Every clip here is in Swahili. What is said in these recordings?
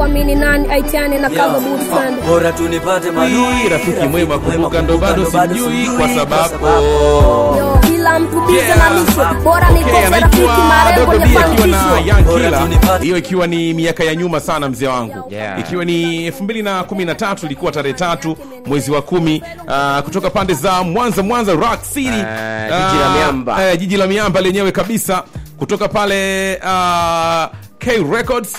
Kuamini nani aitiane na kaza buti sana. Bora tunipate madui, rafiki mwema kumbuka ndo bado simjui kwa sababu kila mtu bize na misho. Bora nikose rafiki marengo yafanikishwe. Young Killer, hiyo ikiwa ni miaka ya nyuma sana mzee wangu. Ikiwa ni 2013 ilikuwa tarehe 3 mwezi wa 10, kutoka pande za Mwanza Rock City, jiji la miamba. Jiji la miamba lenyewe kabisa, kutoka pale K Records.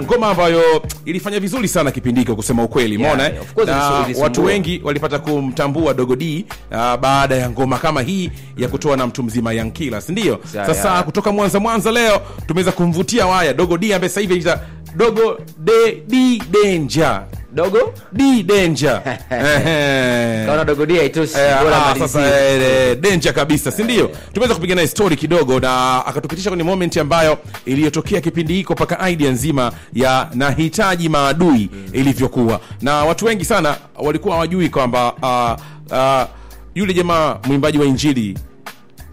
Ngoma ambayo ilifanya vizuri sana kipindi hicho kusema ukweli, umeona watu wengi walipata kumtambua Dogo D baada ya ngoma kama hii ya kutoa na mtu mzima Young Killer, si ndio? Sasa kutoka Mwanza leo tumeweza kumvutia waya Dogo D ambaye sasa hivi anaitwa Dogo D Danger. Dogo D Danger. Kaona Dogo D haitoshi, bora malizie. Sasa Danger kabisa, si ndio? Tumeweza kupiga naye story kidogo na akatupitisha kwenye moment ambayo iliyotokea kipindi hiko paka idea nzima ya nahitaji maadui ilivyokuwa. Na watu wengi sana walikuwa hawajui kwamba yule jamaa mwimbaji wa Injili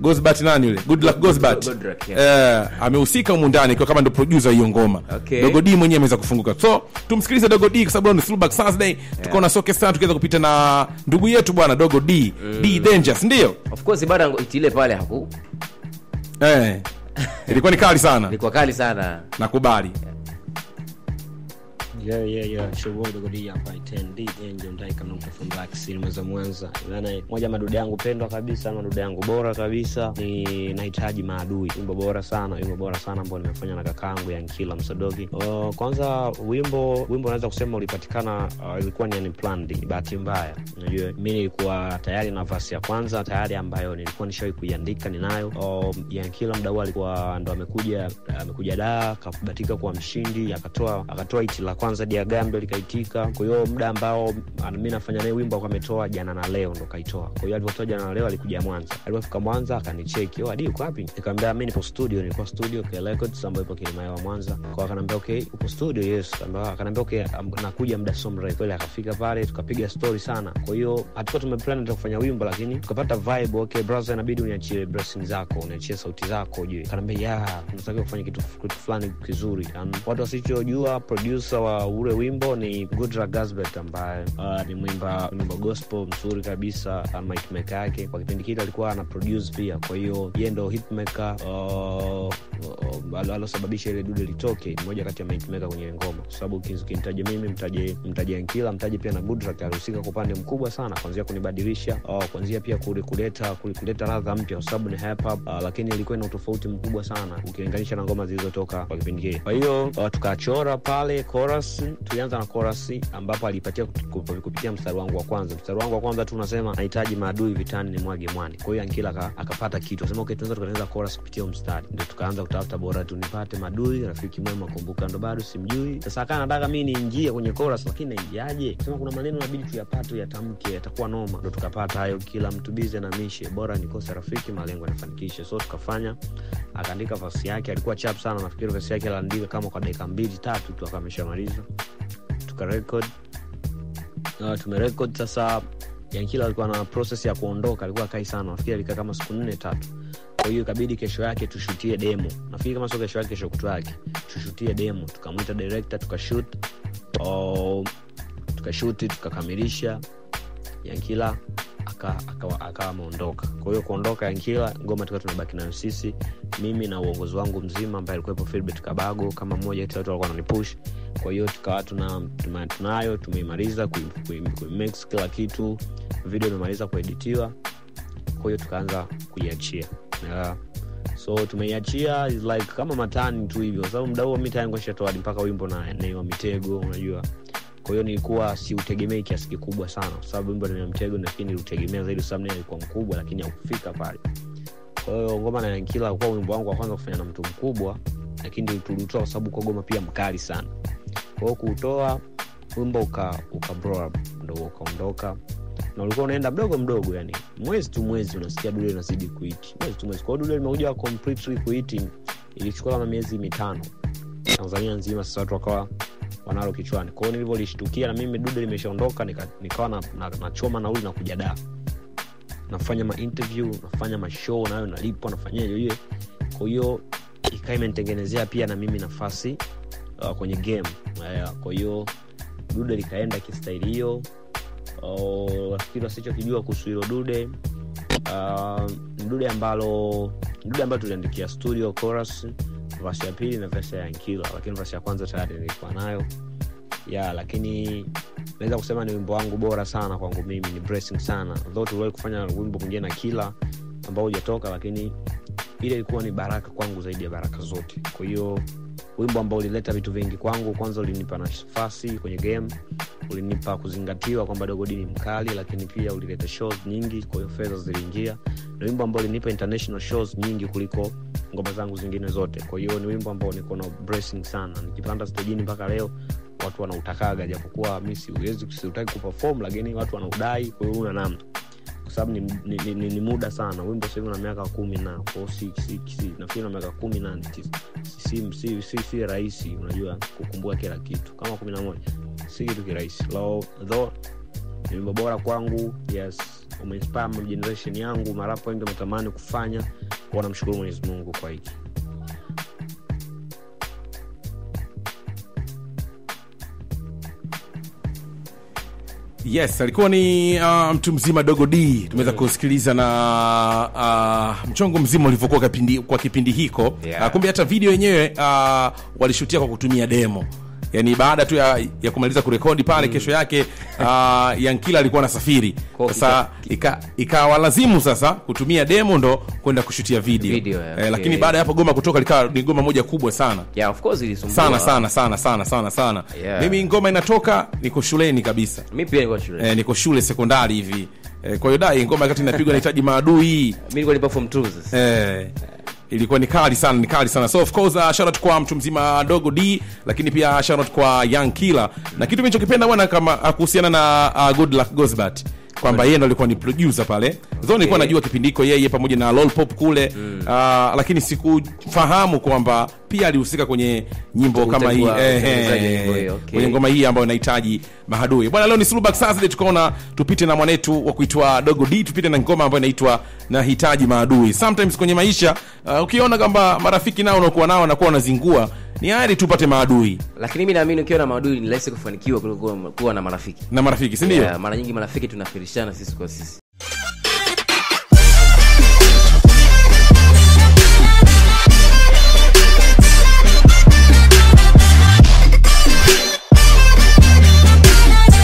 Gosbat nani yule? Good Luck Gosbat. Yeah. Amehusika humu ndani kwa kama ndo producer hiyo ngoma. Okay. Dogo D mwenyewe ameweza kufunguka. So tumsikilize Dogo D kwa sababu ni Throwback Thursday. Tuko na Soke sana tukiweza kupita na ndugu yetu bwana Dogo D. D Danger, ndio? Of course bado ile pale haku. Ilikuwa ni kali sana. Ilikuwa kali sana. Nakubali. Yeah. Show Dogo D hapa 10D Angel Ndaika mtu from Black City Mwanza. Maana moja madude yangu pendwa kabisa, madude yangu bora kabisa ni nahitaji maadui. Wimbo bora sana, ambao nimefanya na kakaangu Young Killer Msodoki. Kwanza wimbo naweza kusema ulipatikana, ilikuwa ni unplanned, bahati mbaya. Unajua mimi nilikuwa tayari na verse ya kwanza tayari ambayo nilikuwa nishawahi kuiandika ninayo. Young Killer mdau alikuwa ndo amekuja da akabahatika kuwa mshindi, akatoa iti la kwanza Diagambe likaitika. Kwa hiyo muda ambao mimi nafanya naye wimbo kwa ametoa jana na leo ndo kaitoa. Kwa hiyo alipotoa jana na leo alikuja Mwanza. Alipofika Mwanza akanicheki, "Oh, Adi uko wapi?" Nikamwambia mimi nipo studio, nilikuwa studio K Records ambayo ipo Kilimanjaro Mwanza. Kwa hiyo akaniambia okay, upo studio? Yes. Akaniambia okay, nakuja muda so mrefu. Kweli akafika pale tukapiga story sana. Kwa hiyo hatukuwa tumeplan kufanya wimbo lakini tukapata vibe, okay brother, inabidi uniachie blessings zako, uniachie sauti zako ujue. Akaniambia yeah, tunataka kufanya kitu fulani kizuri. Watu wasichojua producer wa ule wimbo ni Goodluck Gosbert ambaye ni mwimba gospel mzuri kabisa, ama hitmaker yake kwa kipindi kile alikuwa ana produce pia. Kwa hiyo yeye ndo hitmaker alosababisha ile dude litoke, mmoja kati ya hitmaker kwenye ngoma. Kwa sababu ukimtaja mimi mtaje Young Killer, mtaje pia na Goodluck, alihusika kwa upande mkubwa sana kuanzia kunibadilisha, kuanzia pia kuleta ladha mpya kwa sababu ni hip hop, lakini ilikuwa ina utofauti mkubwa sana ukilinganisha na ngoma zilizotoka kwa kipindi kile. Kwa hiyo tukachora pale chorus, tulianza na chorus ambapo alipatia kupitia mstari wangu wa kwanza. Mstari wangu wa kwanza tu unasema nahitaji maadui vitani ni mwage mwani. Kwa hiyo Young Killer akapata kitu. Akasema okay, tuanza tukaanza chorus kupitia mstari. Ndio tukaanza kutafuta bora tunipate maadui, rafiki mwema kumbuka ndo bado simjui. Sasa akawa anataka mimi niingie kwenye chorus lakini naingiaje? Sema kuna maneno inabidi tuyapate yatamke, yatakuwa noma. Ndio tukapata hayo, kila mtu bize na mishe, bora nikose rafiki malengo yanafanikishe. So tukafanya, akaandika verse yake, alikuwa chap sana, nafikiri verse yake aliandika kama kwa dakika 2-3 tu akameshamaliza. Tukarecord. Tumerecord sasa. Young Killer alikuwa na process ya kuondoka, alikuwa kai sana, nafikiri alikaa kama siku 4-3. Kwa hiyo ikabidi kesho yake tushutie demo. Nafikiri kama sio kesho yake, kesho kutwa yake tushutie demo. Tukamuita director, tukashoot. Tukashoot tukakamilisha. Young Killer akawa ameondoka. Kwa hiyo kuondoka Young Killer, ngoma tukawa tunabaki nayo sisi, mimi na uongozi wangu mzima ambaye alikuwepo Philbert Kabago kama mmoja kati ya watu walikuwa wananipush. Kwa hiyo tukawa tunayo tumeimaliza kuimix kila kitu, video imemaliza kueditiwa. Kwa hiyo tukaanza kuiachia. So tumeiachia is like kama matani tu hivyo, sababu muda huo mimi tayari nilikuwa mpaka wimbo na Neo Mitego, unajua. Kwa hiyo nilikuwa siutegemei kiasi kikubwa sana kwa sababu wimbo na Mitego nafikiri niliutegemea zaidi sababu naye alikuwa mkubwa lakini hakufika pale. Kwa hiyo ngoma na Young Killer kwa wimbo wangu wa kwanza kufanya na mtu mkubwa, lakini tuliutoa kwa sababu kwa goma pia mkali sana. Kwa hiyo kuutoa wimbo uka blow up ndio ukaondoka. Na ulikuwa unaenda mdogo mdogo, yani mwezi tu mwezi unasikia dude inazidi kuiti. Mwezi tu mwezi. Kwa hiyo dude limekuja completely kuiti ilichukua kama miezi 5. Tanzania nzima sasa watu wakawa wanalo kichwani. Kwa hiyo nilivyolishtukia na mimi dude limeshaondoka, nikawa nachoma nauli na kuja da. Nafanya ma interview, nafanya ma show nayo nalipwa, nafanyaje ile. Kwa hiyo ikawa imenitengenezea pia na mimi nafasi kwenye game. Kwa hiyo dude likaenda kistaili hiyo. Nafikiri wasichokijua kuhusu hilo dude, dude ambalo tuliandikia studio chorus, verse ya pili na verse ya Nkila, lakini verse ya kwanza tayari nilikuwa nayo. Lakini naweza kusema ni wimbo wangu bora sana kwangu mimi, ni blessing sana. Though tuliwahi kufanya wimbo mwingine na Kila ambao hujatoka, lakini ile ilikuwa ni baraka kwangu zaidi ya baraka zote. Kwa hiyo wimbo ambao ulileta vitu vingi kwangu, kwanza ulinipa nafasi kwenye game, ulinipa kuzingatiwa kwamba Dogo D ni mkali, lakini pia ulileta shows nyingi, kwa hiyo fedha ziliingia. Ni wimbo ambao ulinipa international shows nyingi kuliko ngoma zangu zingine zote. Kwa hiyo ni wimbo ambao niko na blessing sana. Nikipanda stage mpaka leo watu wanautakaga, japokuwa mimi siwezi siutaki kuperform, lakini watu wanaudai. Kwa hiyo una namna, kwa sababu ni muda sana. Wimbo sasa hivi una miaka 10 na kwa si nafikiri una miaka 18. Si rahisi, unajua, kukumbuka kila kitu. Kama 11 si kitu kirahisi. Though ni wimbo bora kwangu, yes, umeinspire generation yangu, marapo wengi wametamani kufanya. Kwa namshukuru Mwenyezi Mungu kwa hiki. Yes, alikuwa ni mtu mzima Dogo D. Tumeweza kusikiliza na mchongo mzima ulivyokuwa kwa kipindi hiko. Yeah. Kumbe hata video yenyewe walishutia kwa kutumia demo. Yaani baada tu ya kumaliza kurekodi pale, kesho yake Yankila alikuwa anasafiri. Sasa ikawalazimu sasa kutumia demo ndo kwenda kushutia video. Okay. Lakini baada ya hapo goma kutoka likawa ni goma moja kubwa sana. Yeah, of course ilisumbua. Sana. Yeah. Mimi ngoma inatoka niko shuleni kabisa. Mimi pia niko shule. Niko shule sekondari hivi. Kwa hiyo dai ngoma wakati inapigwa inahitaji maadui. Mimi nilikuwa nipo form 2 sasa. Ilikuwa ni kali sana. So of course shout out kwa mtu mzima Dogo D, lakini pia shout out kwa Young Killer. Na kitu nilichokipenda bwana kama kuhusiana na Good Luck Gozbert, kwamba yeye ndo alikuwa ni producer pale. Okay. Zoni nilikuwa najua kipindi hiko yeye pamoja na Lolpop kule, lakini sikufahamu kwamba pia alihusika kwenye nyimbo kama hii, kwenye ngoma hii ambayo inahitaji maadui. Bwana leo ni Throwback Saturday, tukaona tupite na mwanetu wa kuitwa Dogo D, tupite na ngoma ambayo inaitwa Nahitaji Maadui. Sometimes kwenye maisha ukiona kwamba marafiki nao unakuwa nao wanakuwa wanazingua, ni heri tupate maadui. Lakini mimi naamini ukiwa na maadui ni rahisi kufanikiwa kuliko kuwa na marafiki. Na marafiki, si ndio? Yeah, mara nyingi marafiki tunafirishana sisi kwa sisi.